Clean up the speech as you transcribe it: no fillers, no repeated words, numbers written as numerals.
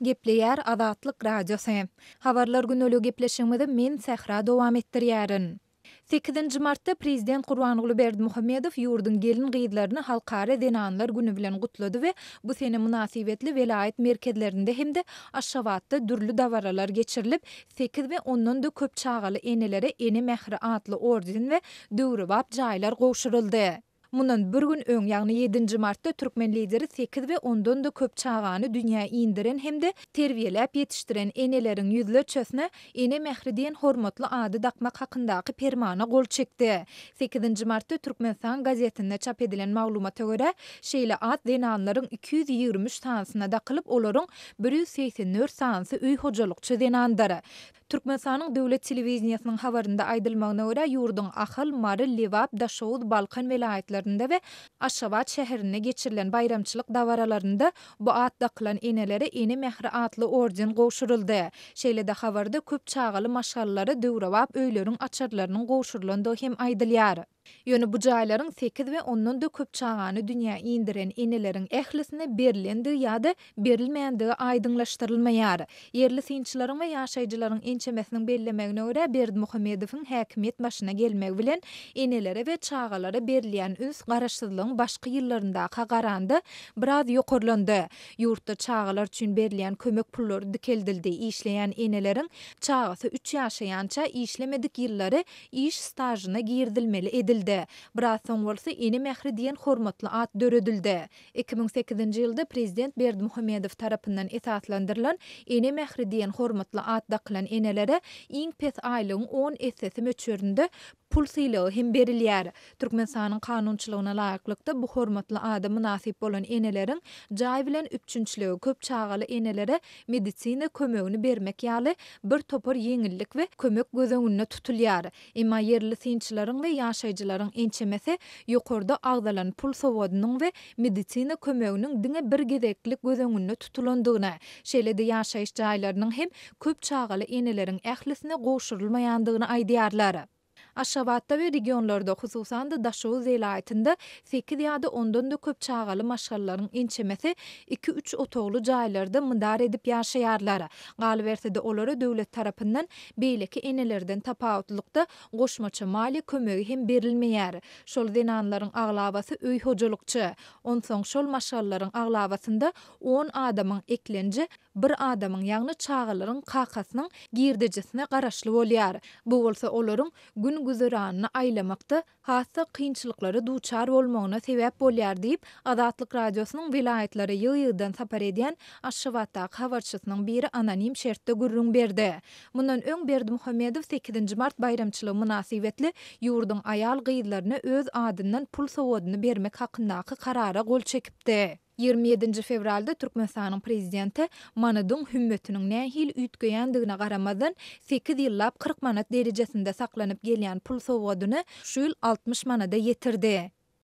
Gepleýär Azatlyk Radiosy. Habarlar güneli gepleşigimizi men Sähra dowam etdirýärin. Sekizinji martda Prezident Gurbanguly Berdimuhamedow ýurduň gelin-gyzlaryny Halkara zenanlar güni bilen gutlady we bu sene mynasybetli welaýat merkezlerinde hem-de Aşgabatda dürli dabaralar geçirilip, sekiz we ondan-da köp çagaly enelere Ene mähri atly orden we döwrebap jaýlar gowşuryldy. Mundan bir gün öň, ýagny ýedinji martda türkmen Lideri sekiz we ondan-da köp çagany dünýä indiren hem-de terbiýeläp ýetişdiren eneleriň ýüzlerçesine Ene mähri diýen hormatly ady dakmak hakyndaky Permana gol çekdi. Sekizinji martda Türkmenistan gazetinde çap edilen maglumata görä, şeýle at zenanlaryň 223 sanysyna dakylyp, olaryň 184 sanysy öý hojalykçy zenandyr. Türkmenistanyň döwlet telewideniýesiniň habarynda aýdylmagyna görä, ýurduň Ahal, Mary, Lebap, Daşoguz, Balkan welaýatlarynda we Aşgabat şäherinde geçirilen baýramçylyk dabaralarynda bu at dakylan enelere Ene mähri atly orden gowşuryldy. Şeýle-de habarda köp çagaly maşgalalara döwrebap öýleriň açarlarynyň gowşurylandygy hem aýdylýar. Ýöne bu jaýlaryň sekiz we ondan-da köp çagany dünýä indiren eneleriň ählisine berlendigi ýa-da berilmändigi aýdyňlaşdyrylmaýar. Ýerli synçylaryň we ýaşaýjylaryň ençemesiniň bellemegine görä, Berdimuhamedowyň häkimiýet başyna gelmegi bilen enelere we çagalara berilýän üns garaşsyzlygyň başky ýyllaryndaka garanda biraz ýokarlandy. Ýurtda çagalar üçin berilýän kömek pullary dikeldildi, işleýän eneleriň çagasy üç ýaşaýança işlemedik ýyllary iş stažyna girizilmeli edildi. Biraz soň bolsa Ene mähri diýen hormatly at döredildi. 2008-nji ýylda prezident Berdimuhamedow tarapyndan esaslandyrylan Ene mähri diýen hormatly at dakylan enelere iň pes aýlygyň on essesi möçberinde pul sylagy hem berilýär. Türkmenistanyň kanunçylygyna laýyklykda, bu hormatly ada mynasyp bolan eneleriň jaý bilen üpjünçiligi, köp çagaly enelere medisina kömegini bermek ýaly bir topar ýeňillik we kömek göz öňünde tutulýar. Emma ýerli synçylaryň we ýaşaýjylaryň ençemesi ýokarda agzalan pul sowgadynyň we medisina kömeginiň diňe bir gezeklik göz öňünde tutulandygyny, şeýle-de ýaşaýyş jaýlarynyň hem köp çagaly eneleriň ählisine gowşurylmaýandygyny aýdýarlar. Aşgabatda we regionlarda, hususan-da Daşoguz welaýatynda sekiz ýa-da ondan-da köp çagaly maşgalalaryň ençemesi iki-üç otagly jaýlarda mydar edip ýaşaýarlar. Galyberse-de, olara döwlet tarapyndan beýleki enelerden tapawutlykda goşmaça maliýe kömegi hem berilmeýär. Şol zenanlaryň aglabasy öý hojalykçy. Onsoň şol maşgalalaryň aglabasynda on adamyň eklenji bir adamyň, ýagny çagalaryň kakasynyň girdejisine garaşly bolýar. Bu bolsa olaryň gün-güzeranyny aýlamakda has-da kynçylyklara duçar bolmagyna sebäp bolýar diýip, Azatlyk Radiosynyň welaýatlara ýygy-ýygydan sapar edýän Aşgabatdaky habarçysynyň biri anonim şertde gürrüň berdi. Mundan öň Berdimuhamedow sekizinji mart baýramçylygy mynasybetli ýurduň aýal-gyzlaryna öz adyndan pul sowgadyny bermek hakyndaky karara gol çekipdi. 27-nji fewralda Türkmenistanyň Prezidenti manadyň hümmetiniň nähili üýtgeýändigine garamazdan, sekiz ýyllap 40 manat derejesinde saklanyp gelýän pul sowgadyny şu ýyl 60 manada ýetirdi.